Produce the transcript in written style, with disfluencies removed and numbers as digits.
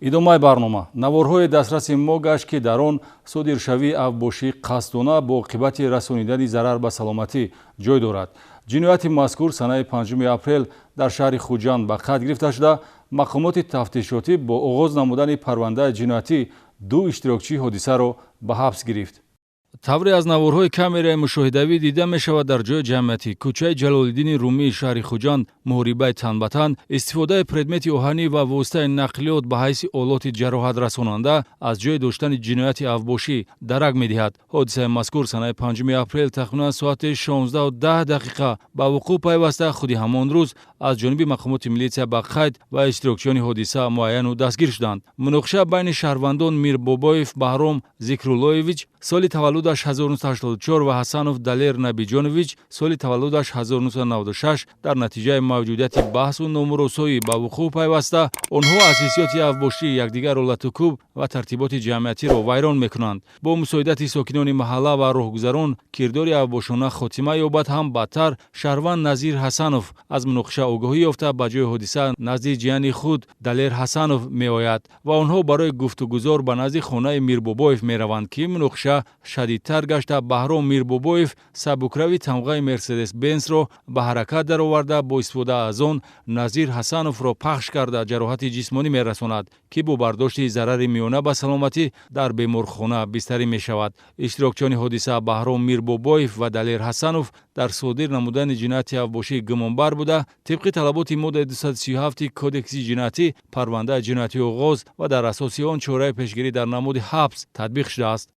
Идомаи барнома. Наворҳои дастраси мо гашт, ки дар он содиршавии авбошӣ қасдона бо оқибати расонидани зарар ба саломатӣ ҷой дорад. Ҷинояти мазкур санаи 5 апрел дар шаҳри Хуҷанд ба қайд гирифта шуда, мақомоти тафтишотӣ бо оғоз намудани парвандаи ҷиноятӣ ду иштирокчии ҳодисаро ба ҳабс гирифт. Тавре аз наворҳои камераи мушоҳидавӣ дида мешавад, дар ҷои ҷамъиятӣ, кӯчаи Ҷалолиддини Румии шаҳри Хуҷанд, муҳорибаи танбатан, истифодаи предмети оҳанӣ ва воситаи нақлиёт ба ҳайси олоти ҷароҳатрасонанда аз ҷои доштани ҷинояти авбошӣ дарак медиҳад. Ҳодисаи мазкур санаи 5 апрел тахминан соати 16:10 дақиқа ба вуқӯъ пайваста, худи ҳамон рӯз аз ҷониби мақомоти милитсия ба қайд ва иштирокчиёни ҳодиса муайяну дастгир шуданд. Муноқиша байни шаҳрвандон Мирбобоев Баҳром Зикруллоевич, соли таваллудаш 1984, ва Ҳасанов Далер Набиҷонович, соли таваллудаш 1996, дар натиҷаи мавҷудияти баҳсу номуросоӣ ба вуқӯъ пайваста, онҳо аз ҳиссиёти авбошӣ якдигарро латукӯб ва тартиботи ҷамъиятиро вайрон мекунанд. Бо мусоидати сокинони маҳалла ва роҳгузарон кирдори авбошона хотима ёбад ҳам, баъдтар шаҳрванд Назир Ҳасанов аз муноқиша огоҳӣ ёфта, ба ҷои ҳодиса назди ҷияни худ Далер Ҳасанов меояд ва онҳо барои гуфтугузор ба назди хонаи Мирбобоев мераванд, ки муноқиша шадидтар гашта, Баҳром Мирбобоев сабукрави тамғаи Мерседес Бенсро ба ҳаракат дароварда, бо истифода аз он Назир Ҳасановро пахш карда, ҷароҳати ҷисмонӣ мерасонад, ки бо бардошти зарари миёна ба саломатӣ дар беморхона бистарӣ мешавад. Иштирокчиёни ҳодиса Баҳром Мирбобоев ва Далер Ҳасанов дар содир намудани ҷинояти авбошӣ гумонбар буда, тибқи талаботи моддаи 237 Кодекси ҷиноятӣ парвандаи ҷиноятӣ оғоз ва дар асоси он чораи пешгирӣ дар намуди ҳабс татбиқ шудааст.